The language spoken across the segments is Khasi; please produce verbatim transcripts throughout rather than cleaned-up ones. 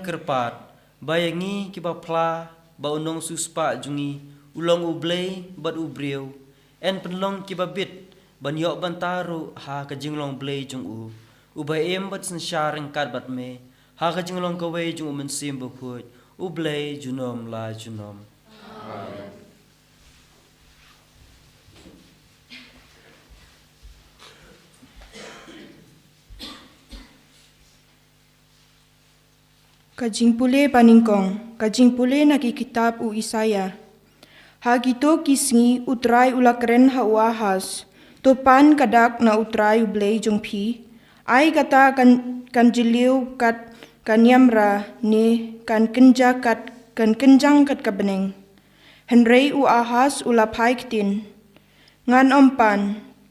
kyrpad ba ïa ngi kiba phla ba u nongsiewspah jong ngi u long u Blei bad u briew, yn pynlong kiba bit ban ïoh bynta ruh ha ka jinglong Blei jong u, uba im bad synshar ryngkat bad me ha ka jinglong kawei jong u Mynsiem Bakhuid, u Blei junom la junom. Amen. Ka jingpule banyngkong, ka jingpule na ki kitab u Isaïah. Ha kito ki sngi u Trai u la kren ha u Ahaz, to pan ka dak na u Trai u Blei jong phi, ai kata kan, kan jylliew kat ka niamra ne kan kynja kat, kan kynjang kat ka bneng. Hynrei u Ahaz u la phai ktien, ngan ym pan,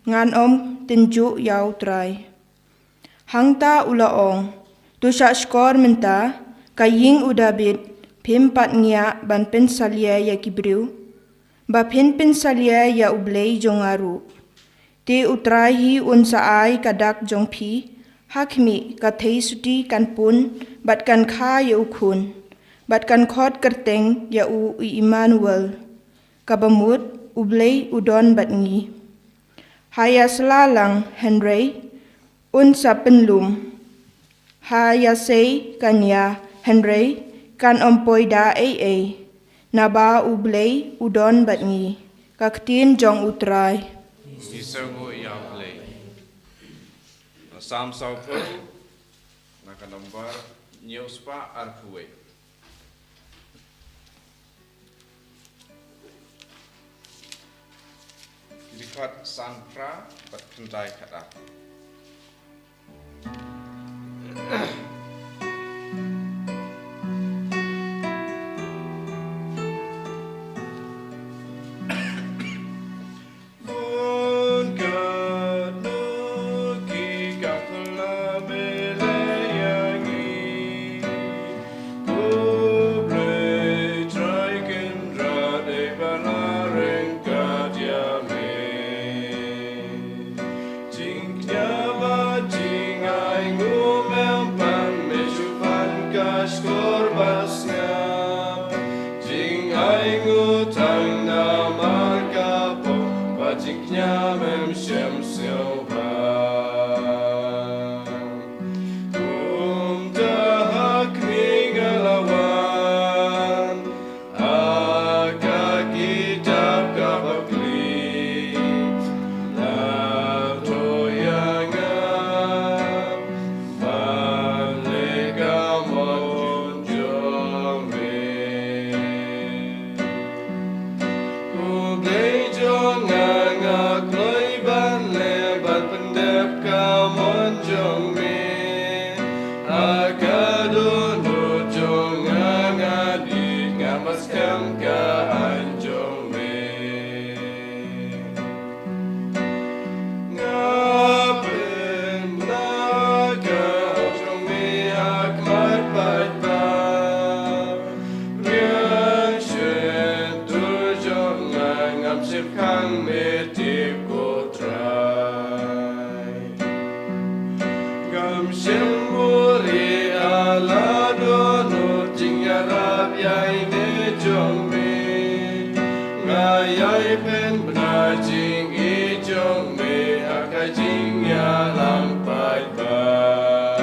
ngan ym tynjuh ïa u Trai. Hangta u la ong, to shah shkor mynta, ka ïing u Dabid, phim pat ngiah ban pynsalia ïa ki briew, ba phin pynsalia ïa u Blei jong nga ruh. Te u Trai hi un sa ai ka dak jong phi, ha khmih ka theisotti kan pun, bad kan kha ïa u khun, bad kan khot kyrteng ïa u u Immanuel, kaba mut u Blei u don bad ngi. Ha ïa sla lang hynrei un sa pynlum. Ha ïa sei kan ïa hynrei kan ym poi da ei ei. Naba u Blei u don bad ngi. Ka ktien jong u Trai. Ngi sngewnguh ïa u Blei. Na Salm sawphew, na ka nombar hynñiew spah arphew wei. Ki dkhot san phra bad khyndai khadar. Bun katno ki kam phylla me la ïa ngi. U Blei Trai Kynrad, dei ba la ryngkat ïa me. Jingkñia bad jingainguh mem pan, me shu pan ka shkor ba sngap. Jingainguh tang namar ka pop, bad jingkñia mem shym sngewbha. Kumta ha khmih nga la wan, ha ka kitab kaba khlieh, la thoh ïa nga ban leh ka mon jong me. U Blei jong nga, nga kloi ban leh ban pyndep ka mon jong me. Ha ka dohnud jong nga, nga dih, nga mas kem ka aiñ jong me. Nga pynbna ka hok jong me ha khmat paidbah. Riang shyntur jong nga, ngam shym khang me tip ko Trai. Ngam shym buhrieh ha la dohnud jingïarap ïaineh jong me. Nga ïai pynbna jingïeit jong me ha ka jingïalang paidbah.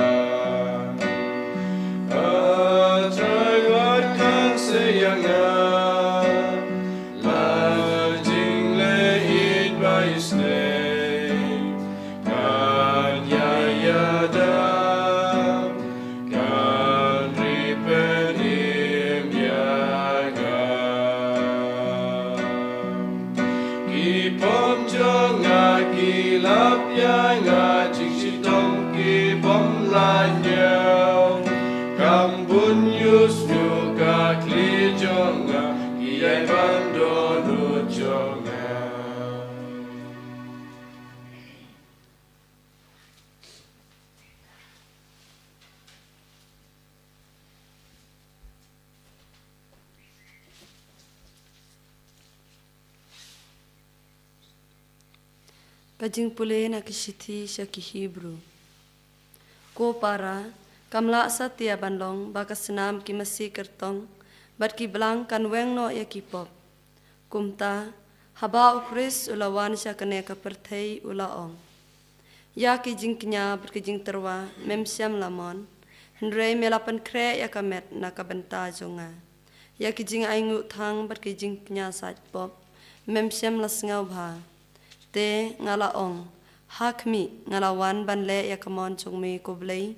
Ah Trai, wat khan sa ïa nga. La jingleh ïeit ba isynei kan ïai ïada, kan ri pynim ïa nga. Ki pom jong nga ki lap ïa nga, jingshitom ki bym lah ñiew. Kam bun ïohsngew ka khlieh jong nga, ki ïai ban dohnud jong nga. Ka jingpule na ka shithi sha ki Hebru. Ko para, Kam lah satia ban long ba ka snam ki masi kyrtong bad ki blang kan weng noh ïa ki pop. Kumta, haba u Khrist u la wan sha kane ka pyrthei u la ong: Ïa ki jingkñia bad ki jingtyrwa mem shym la mon, hynrei me la pynkhreh ïa ka met na ka bynta jong nga. Ïa ki jingainguh thang bad ki jingkñia sait pop mem shym la sngewbha. Te nga la ong, ha khmih, nga la wan ban leh ïa ka mon jong me, ko Blei,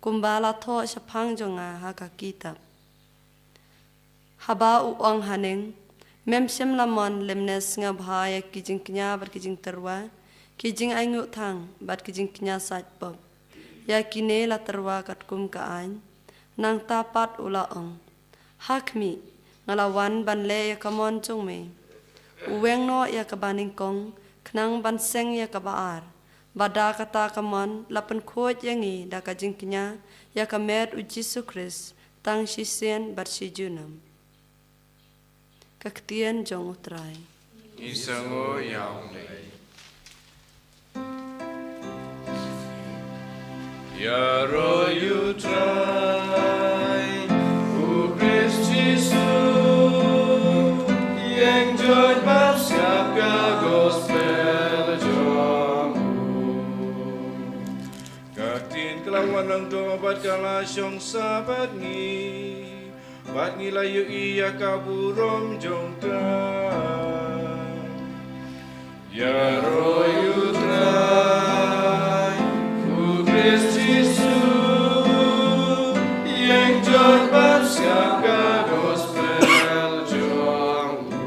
kumba la thoh shaphang jong nga ha ka kitab. Haba u ong haneng, mem shym la mon lymne sngewbha ïa ki jingkñia bad ki jingtyrwa, ki jingainguh thang bad ki jingkñia sait pop. Ïa kine la tyrwa katkum ka aiñ. Nangta pat u la ong, ha khmih, nga la wan ban leh ïa ka mon jong me. U weng noh ïa kaba nyngkong, khnang ban seng ïa kaba ar. Bad da kata ka mon la pynkhuid ïa ngi da ka jingkñia ïa ka met u Jisu Khrist, tang shisien bad shi junom. Ka ktien jong u Trai. Ngi sngew ïa u Blei. Ïaroh ïa u Trai, u Khrist Jisu, ïeng joit bad sngap ka gospel jong u. Ka ktien ka la wan langdor bad ka la shong sa bad ngi, bad ngi la ïohi ïa ka burom jong ka. Ïaroh ïa u Trai, u Khrist Jisu, ïeng joit bad sngap ka gospel jong u.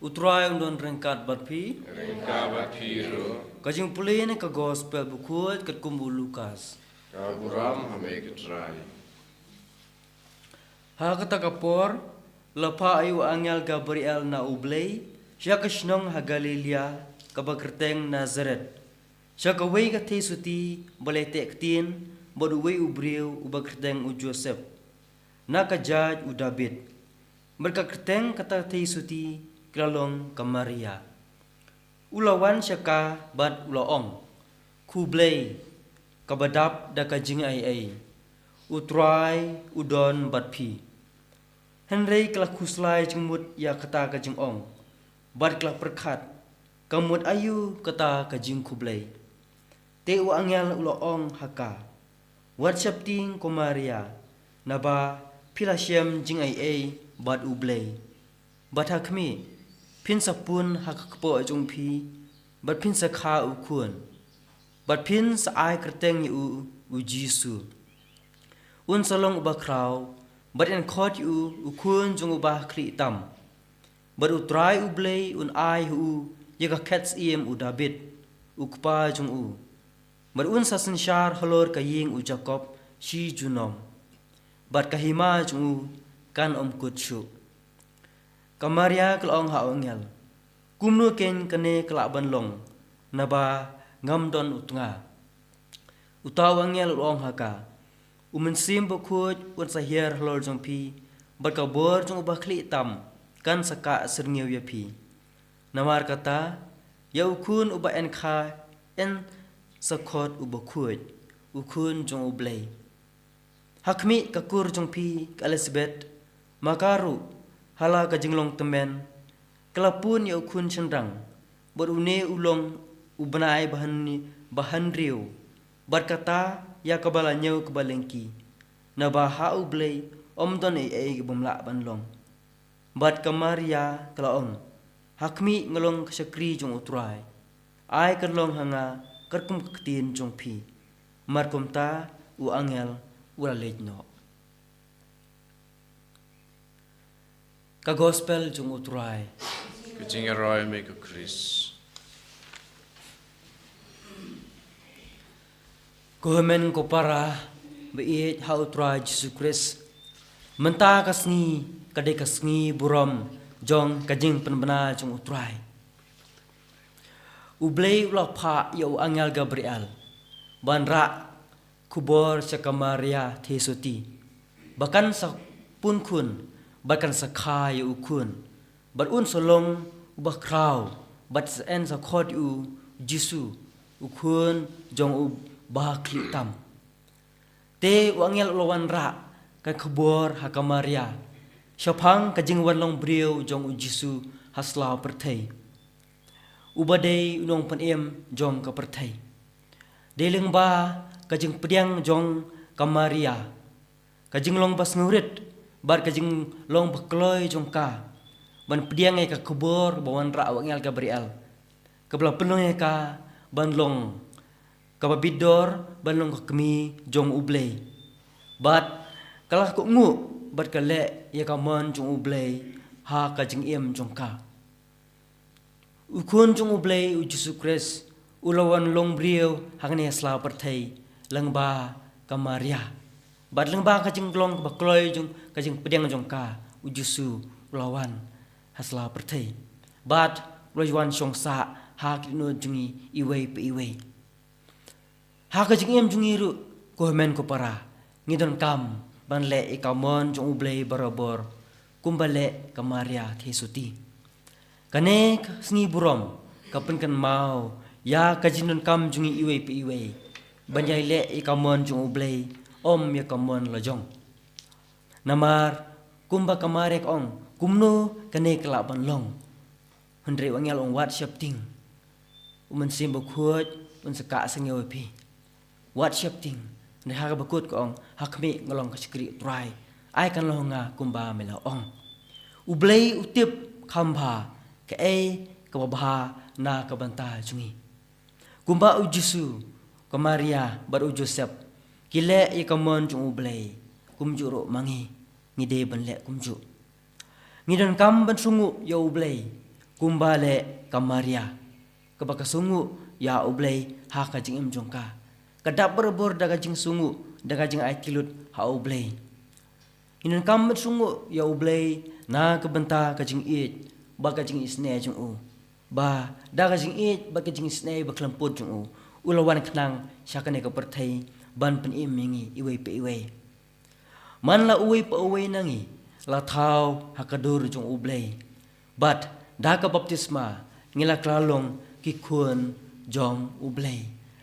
U Trai un don ryngkat bad phi. Ryngkat bad phi ruh. Ka jingpule na ka gospel bakhuid katkum u Lukas. Ka burom ha me ko Trai. Ha kata ka por, la phah ïa u angel Gabriel na U Blei sha ka shnong ha Galilaïa kaba kyrteng Nasaret, sha kawei ka theisotti ba la ïateh ktien bad uwei u briew uba kyrteng u Joseph, na ka jaid u Dabid. Bad ka kyrteng kata ka theisotti ka la long ka Maria. U la wan sha ka bad u la ong, Khublei, kaba dap da ka jingaiei, u Trai u don bad phi. Hynrei ka la khuslai jingmut ïa kata ka jingong, bad ka la pyrkhat, ka mut aïu kata ka jingkhublei. Te u angel u la ong ha ka, wat sheptieng ko Maria, naba phi la shem jingaiei bad U Blei. Bad ha khmih, phin sa pun ha ka kpoh jong phi, bad phin sa kha u khun. Bad phin sa ai kyrteng ïa u, u Jisu. Un sa long uba khraw, bad yn khot ïa u, u khun jong uba khlieh tam. Bad u Trai U Blei un ai ha u ïa ka khet syiem u Dabid, u kpa jong u. Bad un sa synshar halor ka ïing u Jakob shi junom. Bad ka hima jong u kan ym kut shuh. Ka Maria ka la ong ha u angel, kumno keiñ kane ka lah ban long, naba ngam don u tnga. Uta u angel u la ong ha ka, u Mynsiem Bakhuid un sa hiar halor jong phi, bad ka bor jong uba khlieh tam kan sa kah syrngiew ïa phi. Namar kata, ïa u khun uba yn kha yn sa khot u Bakhuid, u Khun jong U Blei. Ha khmih, ka kur jong phi ka Elisabet, ma ka ruh, ha la ka jinglong tymmen, ka la pun ïa u khun shynrang, bad une u long u bnai ba hynni-, ba hynriew, bad kata ïa kaba la ñiew kaba lyngkhi, naba ha U Blei ym don ei ei bym lah ban long. Bad ka Maria ka la ong, ha khmih, nga long ka shakri jong u Trai. Ai kan long ha nga katkum ka ktien jong phi. Mar kumta u angel u la leit noh. Ka gospel jong u Trai. Ka jingïaroh ïa me ko Khrist. Ko hynmen ko para ba ïeit ha u Trai Jisu Khrist. Mynta ka sngi ka dei ka sngi burom jong ka jingpynbna jong u Trai. U Blei u la phah ïa u angel Gabriel ban rah khubor sha ka Maria theisotti, ba kan sa pun khun, bad kan sa kha ïa u khun, bad un sa long uba khraw, bad sa yn sa khot ïa u Jisu, u khun jong u ba khlieh tam. Te u angel u la wanrah ka khubor ha ka Maria shaphang ka jingwan long briew jong u Jisu ha sla pyrthei, uba dei u nongpynim jong ka pyrthei. Dei lyngba ka jingpdiang jong ka Maria, ka jinglong ba sngewrit bad ka jinglong ba kloi jong ka ban pdiang ïa ka khubor ba wanrah u angel Gabriel, kaba la pynlong ïa ka ban long kaba bit dor ban long ka kmie jong U Blei. Bad ka la kohnguh bad ka leh ïa ka mon jong U Blei ha ka jingim jong ka. U Khun jong U Blei, u Jisu Khrist, u la wan long briew hangne ha sla pyrthei lyngba ka Maria. Bad lyngba ka jinglong kaba kloi jong ka jingpdiang jong ka, u Jisu u la wan ha sla pyrthei. Bad u la wan shong sah ha ki dohnud jong ngi iwei pa iwei. Ha ka jingim jong ngi ruh, ko hynmen ko para, ngi donkam ban leh ïa ka mon jong U Blei barabor, kumba leh ka Maria Theisotti. Kane ka sngi burom ka pynkynmaw ïa ka jingdonkam jong ngi iwei pa iwei ban ïai leh ïa ka mon jong U Blei, ym ïa ka mon la jong. Namar kumba ka Maria ka ong, kumno kane ka lah ban long? Hynrei u angel u ong, wat sheptieng, U Mynsiem Bakhuid un sa kah sangeh ïa phi. Wat sheptieng, hynrei ha kaba kut ka ong, ha khmih, nga long ka shakri U Trai, ai kan long ha nga kumba me la ong. U Blei u tip kham bha kaei kaba bha na ka bynta jong ngi. Kumba u Jisu, ka Maria bad u Joseph ki leh ïa ka mon jong U Blei, kumjuh ruh ma ngi, ngi dei ban leh kumjuh. Ngi donkam ban sngewnguh ïa U Blei kumba leh ka Maria, kaba ka sngewnguh ïa U Blei ha ka jingim jong ka, ka dap barabor da ka jingsngewnguh, da ka jingaiti lut ha U Blei. Ngi donkam ban sngewnguh ïa U Blei na ka bynta ka jingïeit bad ka jingisynei jong u, ba da ka jingïeit bad ka jingisynei bakhlem pud jong u, u la wan khnang sha kane ka pyrthei ban pynim ïa ngi iwei pa iwei. Man la uwei pa uwei na ngi la thaw ha ka dur jong U Blei, bad da ka baptisma ngi la kylla long ki khun jong U Blei.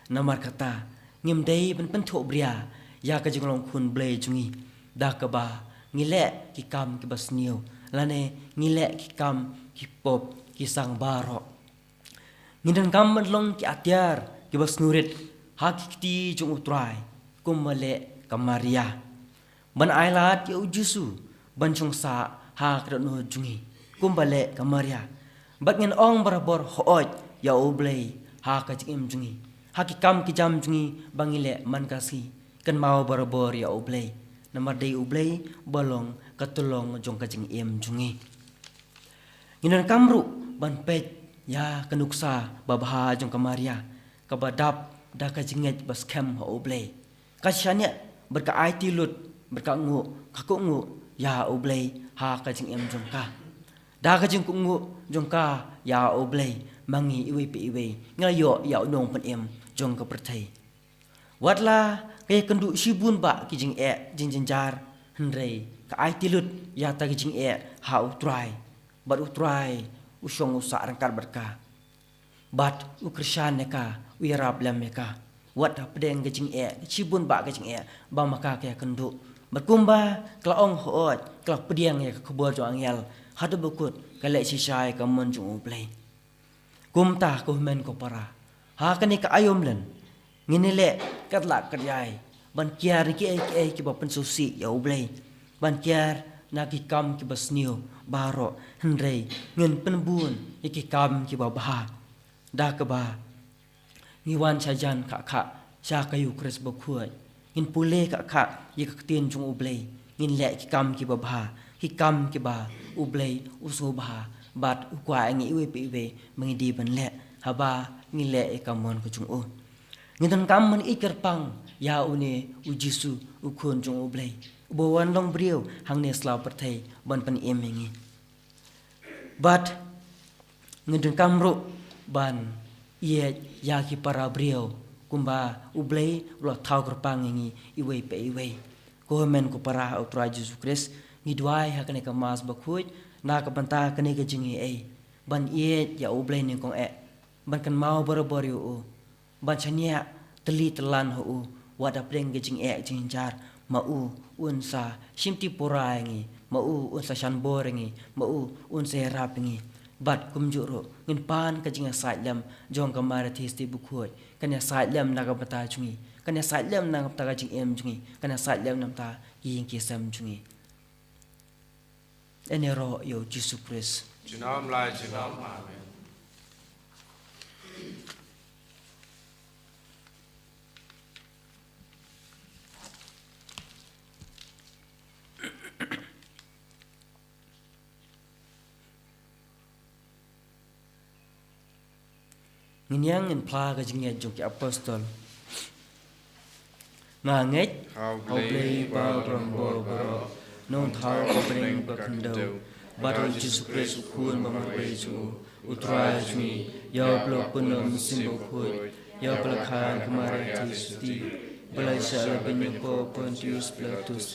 Namar kata, ngim dei ban pynthohbria ïa ka jinglong khun Blei jong ngi da kaba ngi leh ki kam kiba sniew, lane ngi leh ki kam ki pop ki sang baroh. Ngi donkam ban long ki atiar kiba sngewrit ha ki kti jong U Trai, kumba leh ka Maria, ban ailad ïa u Jisu ban shong sah ha ka dohnud jong ngi, kumba leh ka Maria. Bad ngin ong barabor, hooid ïa U Blei ha ka jingim jong ngi, ha ki kam ki jam jong ngi ba ngi leh man ka sngi, kynmaw barabor ïa U Blei, namar dei U Blei ba long ka tyllong jong ka jingim jong ngi. Ngi donkam ruh ban peit ïa ka nuksa babha jong ka Maria, kaba dap da ka jingngeit ba skhem ha U Blei. Ka shaniah bad ka aiti lut bad ka nguh, ka kohnguh ïa U Blei ha ka jingim jong ka. Da ka jingkohnguh jong ka ïa U Blei, ma ngi iwei pa iwei ngi la ïoh ïa u nongpynim jong ka pyrthei. Watla ka ïakynduh shibun bah ki jingeh jingjynjar, hynrei ka aiti lut ïa kata ka jingeh ha U Trai, bad U Trai u shong u sah ryngkat bad ka, bad u kyrshan ïa ka, u ïarap lem ïa ka. Wat hapdeng ka jingeh, shibun bah ka jingeh ba ma ka ka ïakynduh, bad kumba ka la ong, hooid, ka la pdiang ïa ka khubor jong u angel, haduh ba kut ka leh shisha ïa ka mon jong U Blei. Kumta ko hynmen ko para, ha kane ka aïom lynti ngin ïaleh katba lah katba ïai ban kiar na kiei kiei kiba pynsngewsih ïa U Blei, ban kiar na ki kam kiba sniew baroh, hynrei ngin pynbun ïa ki kam kiba bha, da kaba ngi wan shajan khah khah sha ka Ïukharist bakhuid, ngin pule khah khah ïa ka ktien jong U Blei, ngin leh ki kam kiba bha, ki kam kiba U Blei u sngewbha bad u kwah ïa ngi iwei pa iwei ba ngi dei ban leh, haba ngi leh ïa ka mon ka jong u. Ngi donkam ban ïeit kyrpang ïa une u Jisu, u Khun jong U Blei, uba wan long briew hangne ha sla pyrthei ban pynim ïa ngi. Bad ngi donkam ruh ban ïeit ïa ki para briew, kumba U Blei u la thaw kyrpang ïa ngi iwei pa iwei. Ko hynmen ko para ha U Trai Jisu Khrist, ngi duwai ha kane ka Mass bakhuid na ka bynta kane ka jingaiei, ban ïeit ïa U Blei nyngkong eh, ban kynmaw barabor ïa u, ban shaniah tylli tyllan ha u, wat hapdeng ka jingeh jingjynjar, ma u un sa shim tip pura ïa ngi, ma u un sa shan bor ïa ngi, ma u un sa ïarap ïa ngi. Bad kumjuh ruh ngin pan ka jingïasaid lem jong ka Maria Theisotti Bakhuid, kan ïasaid lem na ka bynta jong ngi, kan ïasaid lem na ka bynta ka jingim jong ngi, kan ïasaid lem na ka bynta ki ïing ki sem jong ngi. Ïaroh ïa u Jisu Khrist. Junom la junom. Amen. Ngin ïa ngin phla ka jingngeit jong ki apostol. Nga ngeit ha U Blei Uba u Rangbah baroh, Nongthaw ka bneng ba khyndew, bad ha U Jisu Khrist u Khun ba marwei jong u, U Trai jong ngi, ïa uba la pynlong Mynsiem Bakhuid, ïa uba la kha ha ka Maria Theisotti, ba la shah lehbeiñ hapoh Pontius Pilatus,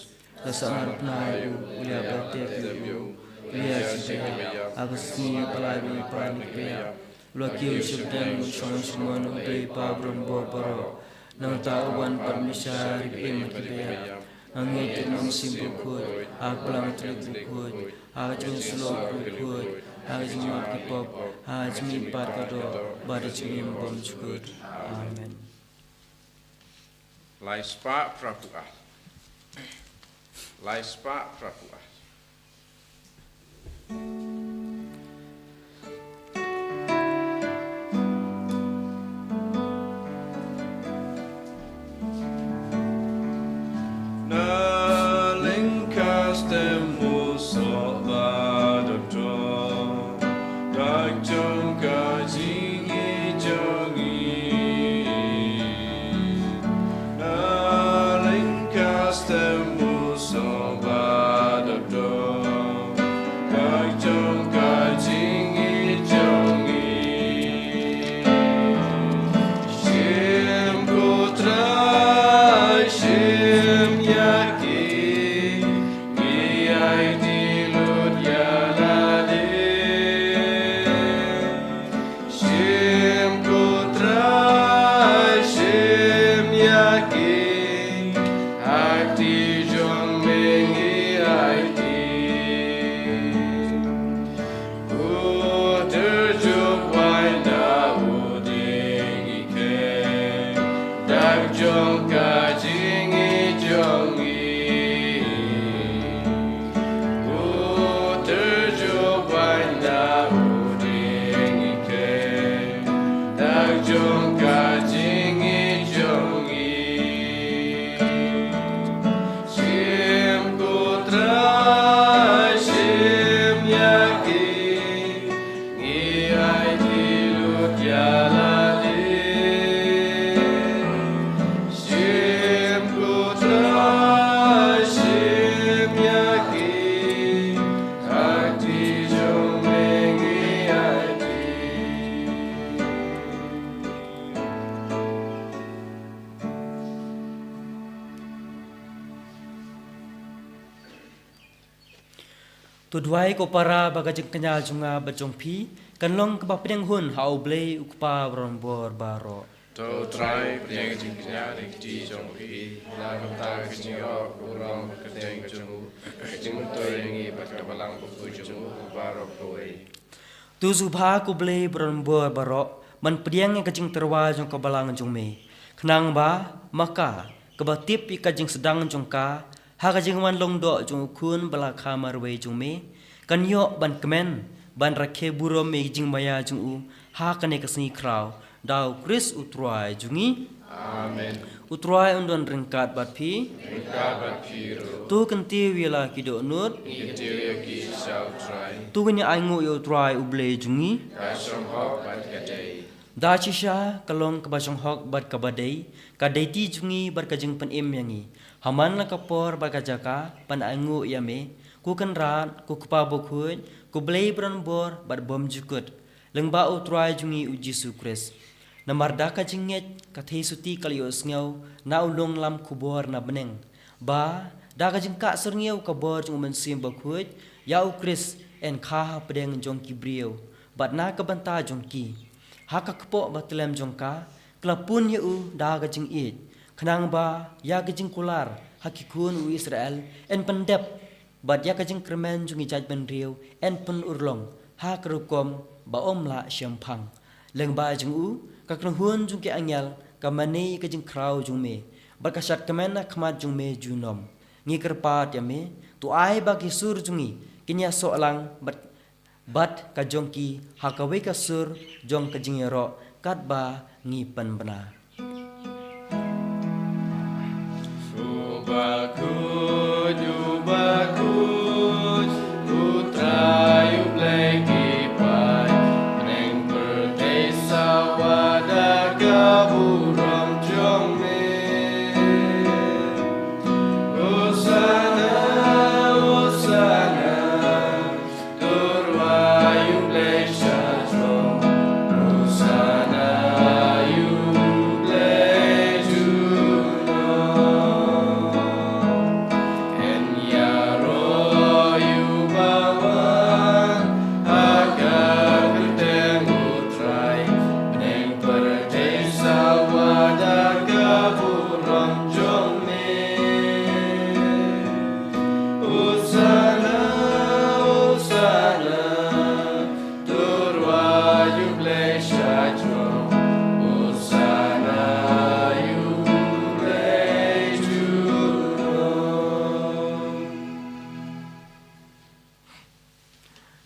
la sahnarphna ïa u, u la ïap, la tep ïa u, u la ïasyrdoh, ha ka sngi ba lai bad u la pan na ki baïap, u la kiew shapdeng, u la shong ha ka shnong U Blei Uba u Rangbah baroh. Nangta u wan pat ban bishar ïa ki im bad ki baïap. Nga ngeit ha U Mynsiem Bakhuid, ha ka Balang Katholik bakhuid, ha ka jingïasyllok bakhuid, ha ka jingmap ki pop, ha ka jingmihpat ka doh, bad ha ka jingim bymjukut. Amen. Lai spah phra phew ar. Lai spah phra phew ar. Na lyngkha step u soh ba dap dor, dak jong ka jingïeit jong ngi. Na lyngkha step u soh ba dap dor, dak jong ka jingïeit jong ngi. Shim ko Trai, shim ïa ki, ngi aiti lut ïa lade. Shim ko Trai, shim ïa ki, ha kti jong me ngi aiti. U tyrjuh waiñ da u dieng ngi kheiñ, dak jong ka jingïeit jong ngi. U tyrjuh waiñ da u dieng ngi kheiñ, dak jong ka jingïeit jong ngi. Shim ko Trai, shim ïa ki, ngi aiti lut ïa lade. Shim ko Trai, shim ïa ki, ha kti jong me ngi aiti. To duwai ko para ba ka jingkñia jong nga bad jong phi kan long kaba pdiang hun ha U Blei U Kpa Rangbah baroh. To U Trai pdiang ka jingkñia na ka kti jong phi, na ka bynta ka jingïoh, burom bad kyrteng jong u, ka jingmyntoi ïa ngi bad ka balang bakhuid jong u baroh kawei. To sngewbha ko U Blei Rangbah baroh ban pdiang ïa ka jingtyrwa jong ka balang jong me, khnang ba ma ka, kaba tip ïa ka jingsdang jong ka ha ka jingwan long doh jong U Khun ba la kha marwei jong me, kan ïoh ban kmen ban rakhe burom ïa ka jingmaïa jong u ha kane ka sngi khraw, da U Khrist U Trai jong ngi. Amen. U Trai un don ryngkat bad phi. Ryngkat bad phi ruh. To kyntiew ïa la ki dohnud. Ngi kyntiew ïa ki sha U Trai. To ngin ïa ainguh ïa U Trai U Blei jong ngi. Ka shong hok bad ka dei. Da shisha ka long kaba shong hok bad kaba dei ka daiti jong ngi bad ka jingpynim ïa ngi ha man la ka por bad ka jaka ban ainguh ïa me, ko Kynrad, ko Kpa Bakhuid, ko Blei Baroh Rangbah bad Bymjukut, lyngba U Trai jong ngi U Jisu Khrist. Namar da ka jingngeit ka Theisotti ka la ïohsngew na u nonglam khubor na bneng, ba da ka jingkah syrngiew ka bor jong U Mynsiem Bakhuid ïa U Khrist yn kha hapdeng jong ki briew, bad na ka bynta jong ki, ha ka kpoh ba tlem jong ka, Ka la pun ïa u da ka jingïeit, khnang ba ïa ka jingkular ha ki khun u Israel yn pyndep, bad ïa ka jingkyrmen jong ki jaitbynriew yn pynurlong ha ka rukom ba ym lah shemphang. Lyngba jong u, ka kynhun jong ki angel ka mane ïa ka jingkhraw jong me, bad ka shad kmen ha khmat jong me junom. Ngi kyrpad ïa me, to ai ba ki sur jong ngi kin ïasoh lang bad bad ka jong ki ha kawei ka sur jong ka jingïaroh katba ngi pynbna. U bakhuid, u bakhuid, u Trai u Blei ki paid, bneng pyrthei sawa da ka burom jong me. Hosana, Hosana, to U Trai U Blei sha jrong. Hosana ïa U Blei junom. Yn ïaroh ïa uba wan ha ka kyrteng U Trai. Bneng pyrthei sawa da ka burom jong me. Hosana, Hosana, to U Trai U Blei sha jrong. Hosana ïa U Blei junom.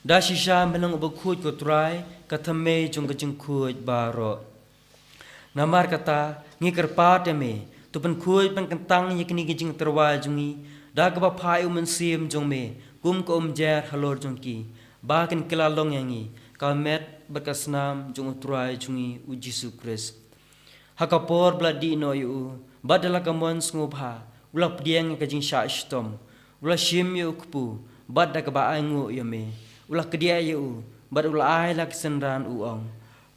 Da shisha me long u bakhuid ko Trai, ka thymmei jong ka jingkhuid baroh. Namar kata, ngi kyrpad ïa me, to pynkhuid pynkyntang ïa kine ki jingtyrwa jong ngi da kaba phah ïa U Mynsiem jong me kum ka umjer halor jong ki, ba kin kylla long ïa ngi ka met bad ka snam jong U Trai jong ngi U Jisu Khrist. Ha ka por ba la dih noh ïa u, bad da la ka mon sngewbha, u la pdiang ïa ka jingshah shitom, u la shim ïa u kpu, bad da kaba ainguh ïa me, u la kdiah ïa u, bad u la ai la ki synran, u ong: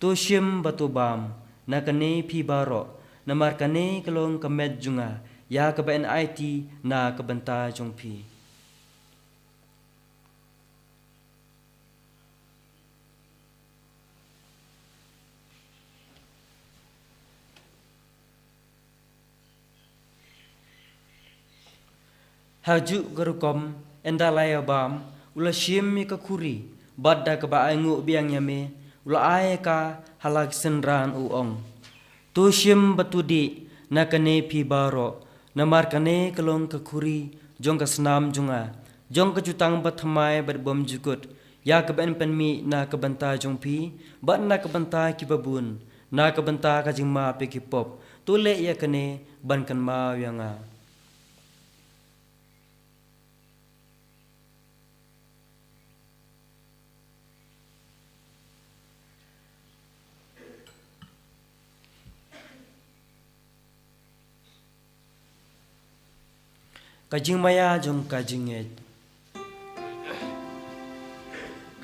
To shim bad to bam na kane phi baroh, namar kane ka long ka met jong nga, ïa kaba yn aiti na ka bynta jong phi. Ha juh ka rukom, ynda la ïa bam, u la shim ïa ka khuri, bad da kaba ainguh biang ïa me, u la ai ïa ka ha la ki synran, u ong: To shim bad to dih na kane phi baroh, namar kane ka long ka khuri jong ka snam jong nga, jong ka jutang bathymmai bad bymjukut, ïa kaba yn pynmih na ka bynta jong phi bad na ka bynta kiba bun, na ka bynta ka jingmap ïa ki pop. To leh ïa kane ban kynmaw ïa nga. Ka jingmaïa jong ka jingngeit.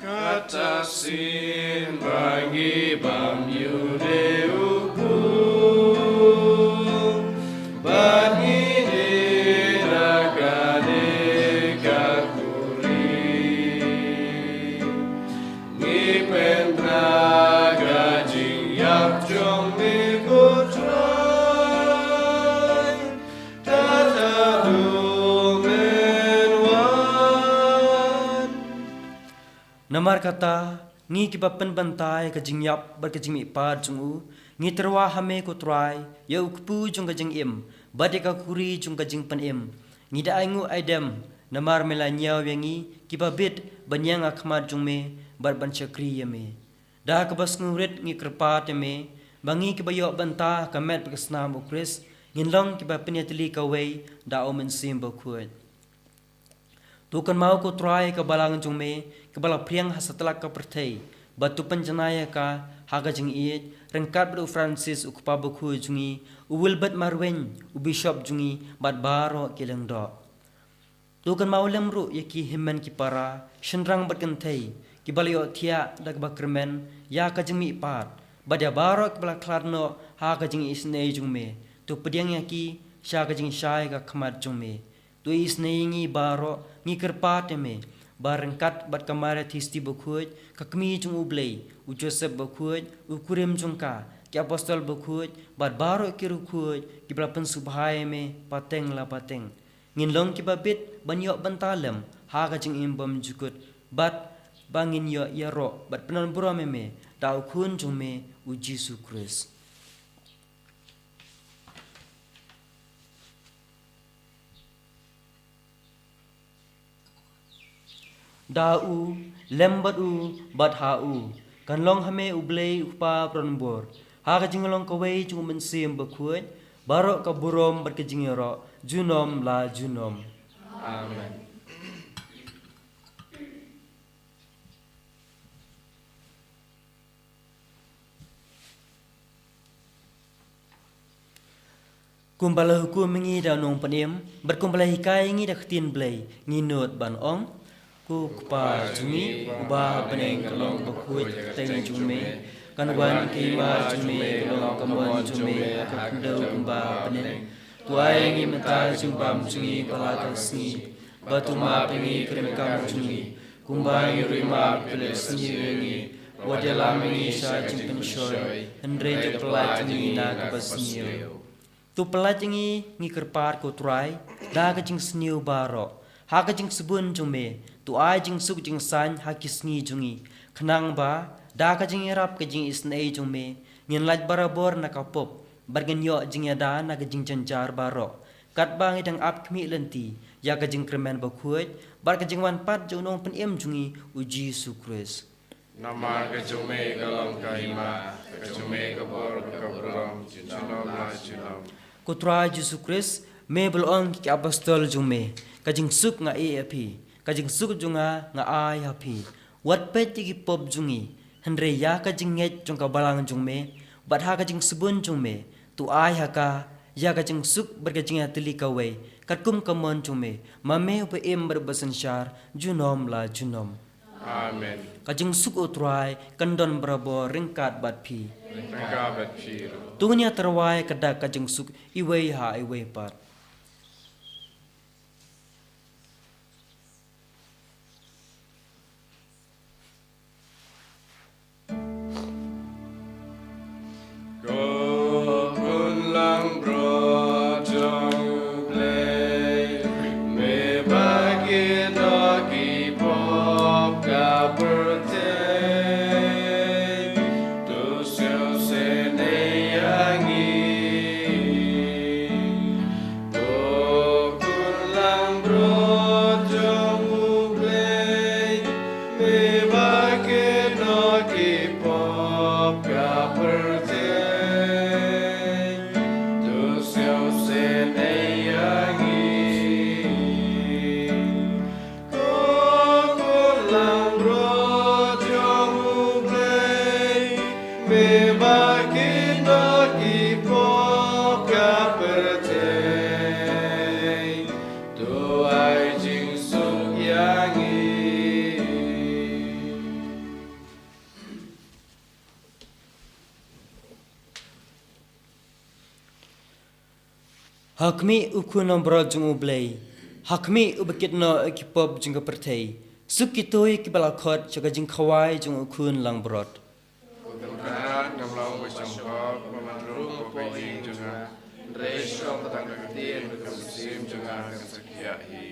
Kata shisien ba ngi bam ïa une u kpu, bad ngi dih na kane ka khuri, ngi pynbna ka jingïap jong me, ko Trai, tad haduh men wan. Namar kata, ngi kiba pynbynta ïa ka jingïap bad ka jingmihpat jong u, ngi tyrwa ha me, ko Trai, ïa u kpu jong ka jingim bad ïa ka khuri jong ka jingpynim. Ngi da ainguh aidem namar me la ñiew ïa ngi kiba bit ban ïeng ha khmat jong me bad ban shakri ïa me. Da kaba sngewrit ngi kyrpad ïa me ba ngi kiba ïoh bynta ha ka met bad ka snam U Khrist ngin long kiba pynïatylli kawei da U Mynsiem Bakhuid. To kynmaw, ko Trai, ka balang jong me kaba la phriang ha satlak ka pyrthei, bad to pynjanai ïa ka ha ka jingïeit, ryngkat bad u Francis u kpa bakhuid jong ngi, u Wilbert Marwein u bishop jong ngi, bad baroh ki lyngdoh. To kynmaw lem ruh ïa ki hynmen ki para, shynrang bad kynthei, kiba la ïohthiah da kaba kyrmen ïa ka jingmihpat, bad ïa baroh kiba la khlad noh ha ka jingisynei jong me. To pdiang ïa ki sha ka jingshai ka khmat jong me. To isynei ïa ngi baroh, ngi kyrpad ïa me, ba ryngkat bad ka Maria Thisti Bakhuid, ka Kmie jong U Blei, u Joseph Bakhuid, u kurim jong ka, ki apostol bakhuid, bad baroh ki riewkhuid, kiba la pynsngewbha ïa me, pateng la pateng. Ngin long kiba bit, ban ïoh bynta lem, ha ka jingim bymjukut, bad ba ngin ïoh ïaroh, bad pyndonburom ïa me, da u Khun jong me, u Jisu Khrist. Da u, lem bad u, bad ha u, kan long ha me u Blei u Kpa ba donbor, ha ka jinglong kawei jong u Mynsiem Bakhuid, baroh ka burom bad ka jingïaroh, junom la junom. Amen. Kumba la hukum ïa ngi da u nongpynim, bad kumba la hikai ïa ngi da ka ktien Blei, ngi nud ban ong: Ko Kpa jong ngi, uba ha bneng, ka long bakhuid ka kyrteng jong me, kan wan ka hima jong me, kan long ka mon jong me, ha ka khyndew kumba ha bneng. To ai ïa ngi mynta ka jingbam jong ngi ha kane ka sngi, bad to map ïa ngi ki ryngkang jong ngi, kumba ngi ruh ngi map ïa ki ba sniew ïa ngi. Wat ïalam ïa ngi sha ka jingpynshoi, hynrei to pyllait ïa ngi na kaba sniew. To pyllait ïa ngi, ngi kyrpad, ko Trai, da ka jingsniew baroh, ha ka jingsbun jong me, to ai jingsuk jingsaiñ ha ki sngi jong ngi, khnang ba, da ka jingïarap ka jingisynei jong me, ngin lait barabor na ka pop, bad ngin ïoh jingïada na ka jingjynjar baroh, katba ngi dang ap khmih lynti ïa ka jingkyrmen bakhuid, bad ka jingwan pat jong u nongpynim jong ngi, u Jisu Khrist. Namar ka jong me ka long ka hima, ka jong me ka bor, ka burom, junom la junom. Ko Trai Jisu Khrist, me ba la ong ïa ki apostol jong me: Ka jingsuk nga ai ïa phi, ka jingsuk jong nga nga ai ha phi. Wat peit ïa ki pop jong ngi, hynrei ïa ka jingngeit jong ka balang jong me, bad ha ka jingsbun jong me, to ai ha ka ïa ka jingsuk bad ka jingïatylli kawei, katkum ka mon jong me, ma me uba im bad uba synshar, junom la junom. Amen. Ka jingsuk u Trai kan don barabor ryngkat bad phi. Ryngkat bad phi ruh. To ngin ïa tyrwa ïa ka dak ka jingsuk iwei ha iwei pat. Ko khun langbrot jong U Blei, me ba kynnoh ki pop ka pyrthei, to sngewsynei ïa ngi. Ko khun langbrot jong U Blei, me ba kynnoh ki pop ka pyrthei, to sngewsynei ïa ngi. Ko khun langbrot jong U Blei, me ba kynnoh ki pop ka pyrthei, to ai jingsuk ïa ngi. Ha khmih u khun langbrot jong U Blei, ha khmih uba kynnoh ïa ki pop jong ka pyrthei. Suk kito kiba la khot sha ka jingkhawai jong u khun langbrot. Ko Trai, ngam long uba shongkop, ba man ruh ka ïing jong nga, hynrei shu ong tang ka ktien, ka mynsiem jong nga kan sa khiah hi.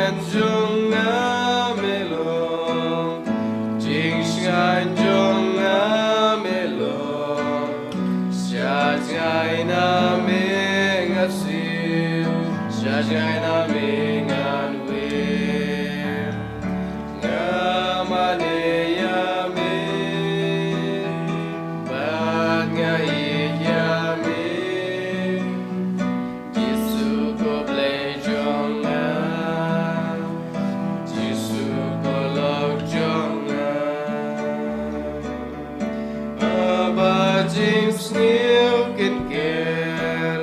Jong nga me long, jingshngaiñ jong nga me long, sha jngai na me ngan siew, sha jngai na me ngan wei. Nga mane ïa me, bad nga ïeit ïa me. Jisu ko Blei jong nga, Jisu ko lok jong nga. Haba jingsniew kin ker,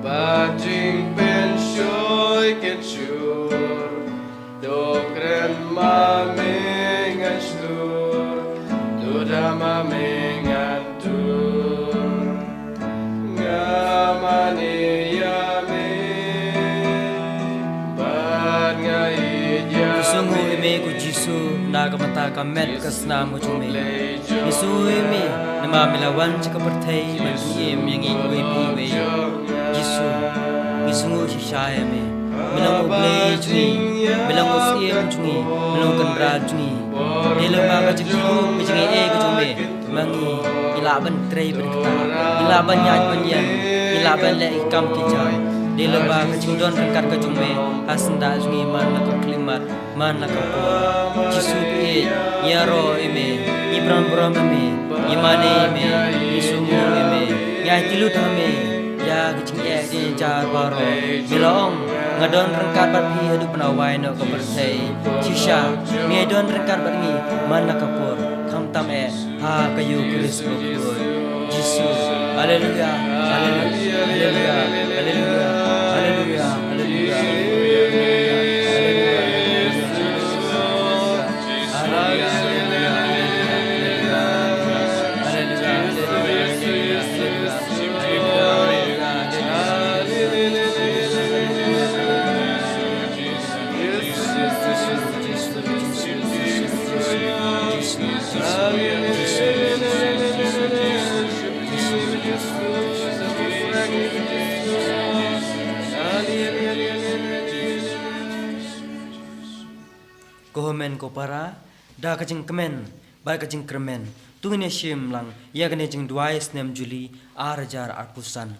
bad jingpynshoi kin shur, to kren ma me ngan shlur, to da ma me ngan tur. Nga mane ïa me, bad nga ïeit ïa me. Ngi sngewnguh ïa me ko Jisu, na ka bynta ka met ka snam ka jong me. Ngi sngewnguh ïa me, namar me la wan sha ka pyrthei ban pynim ïa ngi uwei pa uwei. Jisu, ngi sngewnguh shisha ïa me. Me long U Blei jong ngi, me long U Syiem jong ngi, me long U Kynrad jong ngi. Dei lyngba ka jingkyrkhu, ka jingaiei ka jong me, ma ngi ngi lah ban trei ban ktah, ngi lah ban ïaid ban ïeng, ngi lah ban leh ki kam ki jam. Dei lyngba ka jingdon ryngkat ka jong me ha syndah jong ngi man la ka khyllipmat, man la ka por. Jisu ba ïeit, ngi ïaroh ïa me, ngi pynburom ïa me, ngi mane ïa me, ngi sngewnguh ïa me, ngi aiti lut ha me ïa ka jingeh jingjar baroh. Me la ong, nga don ryngkat bad phi haduh ban wai noh ka pyrthei. Shisha me don ryngkat bad ngi man la ka por, khamtam eh ha ka Eukharist bakhuid. Jisu. Haleluya, haleluya, haleluya, haleluya, haleluya, haleluya. Ko hynmen ko para, da ka jingkmen bad ka jingkyrmen, to ngin ïa shim lang ïa kane ka jingduwai snem Juli ar hajar arphew san.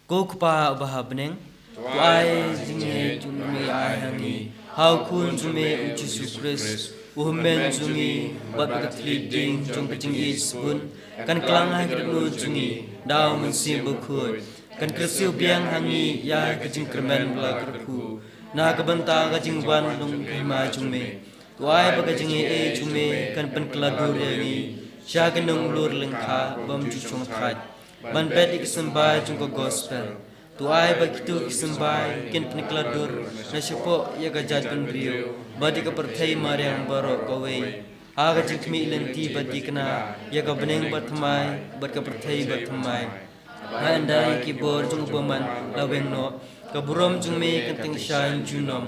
Ko Kpa uba ha bneng, to ai jingïeit jong me, ai ha ngi ha U Khun jong me U Jisu Khrist, u hynmen jong ngi, bad ba ka thylliej ding jong ka jingïeit sbun kan klang ha ki dohnud jong ngi da U Mynsiem Bakhuid, kan kyrsiew biang ha ngi ïa ka jingkyrmen ba la kyrkhu na ka bynta ka jingwan long ka hima jong me. To ai ba ka jingaiei jong me kan pynkylla dur ïa ngi sha ki nonglur lyngkha bym ju shongthait ban bet ïa ki symbai jong ka gospel. To ai ba kito ki symbai kin pynkylla dur na shapoh ïa ka jaitbynriew bad ïa ka pyrthei mariang baroh kawei, ha ka jingkhmih lynti ba thikna ïa ka bneng bathymmai bad ka pyrthei bathymmai. Haba ynda ïa ki bor jong U Bymman la weng noh, ka burom jong me kan tyngshaiñ junom.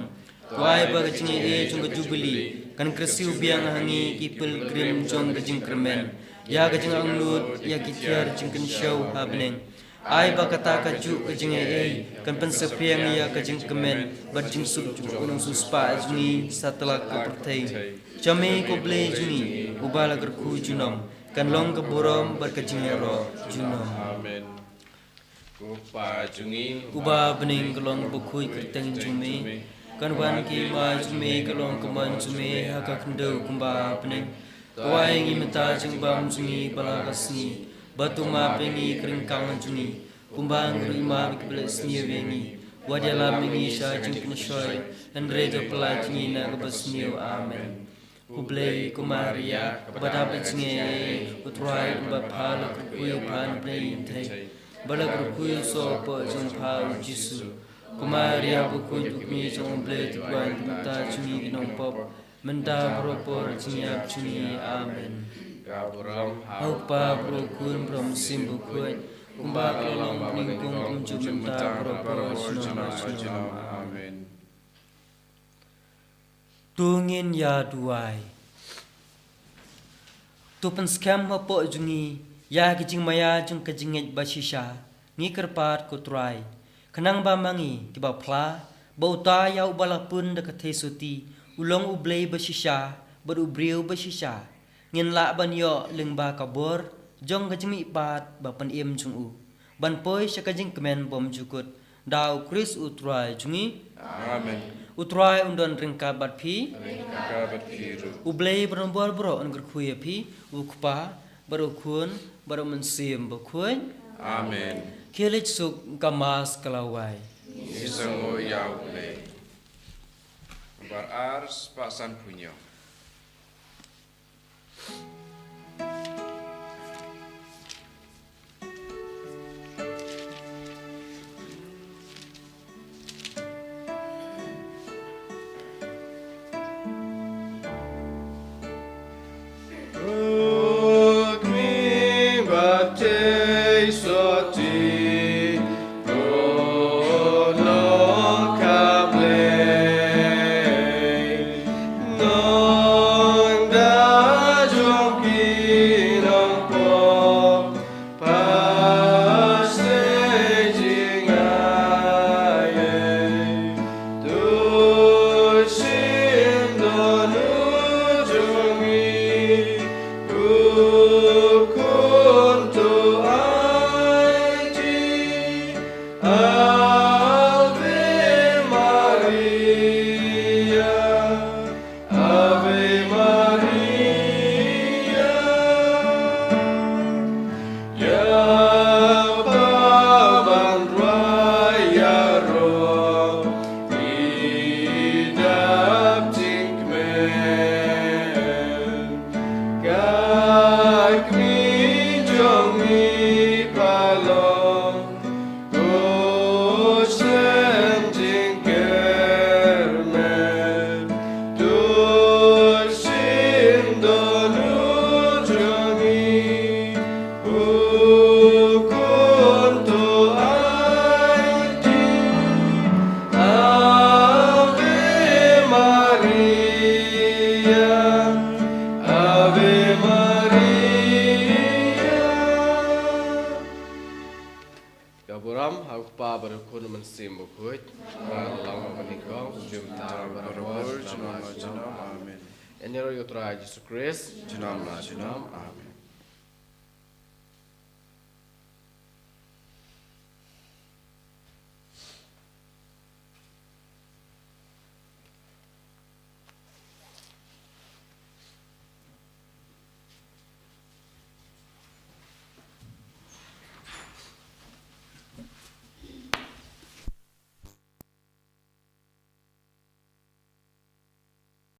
To ai ba ka jingaiei jong ka Jubili kan kyrsiew biang ha ngi ki pilgrim jong ka jingkyrmen ïa ka jingangnud ïa ki tiar jingkynshew ha bneng. Ai ba kata kajuh ka jingaiei kan pynsaphriang ïa ka jingkmen bad jingsuk jong u nongsiewspah jong ngi satlak ka pyrthei. Sha me ko Blei jong ngi, uba la kyrkhu junom, kan long ka burom bad ka jingïaroh junom. Amen. Ko Pa jong ngi uba ha bneng, ka long ka bakhuid ka kyrteng jong me. Kan wan ka hima jong me, kan long ka mon jong me ha ka khyndew kumba ha bneng. To ai ïa ngi mynta ka jingbam jong ngi ba la ka sngi, bad to map ïa ngi ki ryngkang jong ngi, kumba ngi ruh ngi map ïa kiba leh sniew ïa ngi. Wat ïalam ïa ngi sha jingpynshoi, hynrei to pyllait ïa ngi na kaba sniew. Amen. Ko Blei, ko Maria kaba dap da jingaiei, U Trai u don bad pha, la kyrkhu ïa pha na pdeng ki kynthei bad la kyrkhu ïa u soh hapoh jong pha U Jisu. Ko Maria bakhuid, U Kmie jong U Blei, to khot ïa ngi mynta jong ngi ki nongpop, mynta bad ha ka por jingïap jong ngi. Amen. Ka burom ha U Kpa, bad ha U Khun, bad ha U Mynsiem Bakhuid, kumba ka la long bad nyngkong, kumjuh mynta bad ha ka por junom junom. Amen. To ngin ïa duwai. To pynskhem hapoh jong ngi ïa ki jingmaïa jong ka jingngeit bashisha, ngi kyrpad ko Trai, khnang ba ma ngi kiba phla Ba uta ïa uba la pun da ka theisotti u long u Blei bashisha bad u briew bashisha, ngin lah ban ïoh lyngba ka bor jong ka jingmihpat ba pynim jong u, ban poi sha ka jingkmen bymjukut da U Khrist U Trai jong ngi. Amen. U Trai un don ryngkat bad phi. Ryngkat bad phi ruh. U Blei ba don bor baroh un kyrkhu ïa phi, u Kpa bad u Khun bad u Mynsiem Bakhuid. Amen. Khie leit suk, ka Mass ka la wai. Ngi sngewnguh ïa U Blei. Bar ar spah sanphew hynñiew. Ave Maria. Ïa pha ban rwai ïaroh, i dap jingkmen. Ka kmie jong ngi pha long, u shem jingkyrmen. To shim dohnud jong ngi, u Khun, to aiti. Ave Maria, Ave Maria. Ka burom ha U Kpa bad U Khun, U Mynsiem Bakhuid. Ngan long bad nyngkong, jylliew, mynta, barabor, junom la junom. Amen. Ïa ngi ruh ïa U Trai Jisu Khrist. Junom la junom. Amen.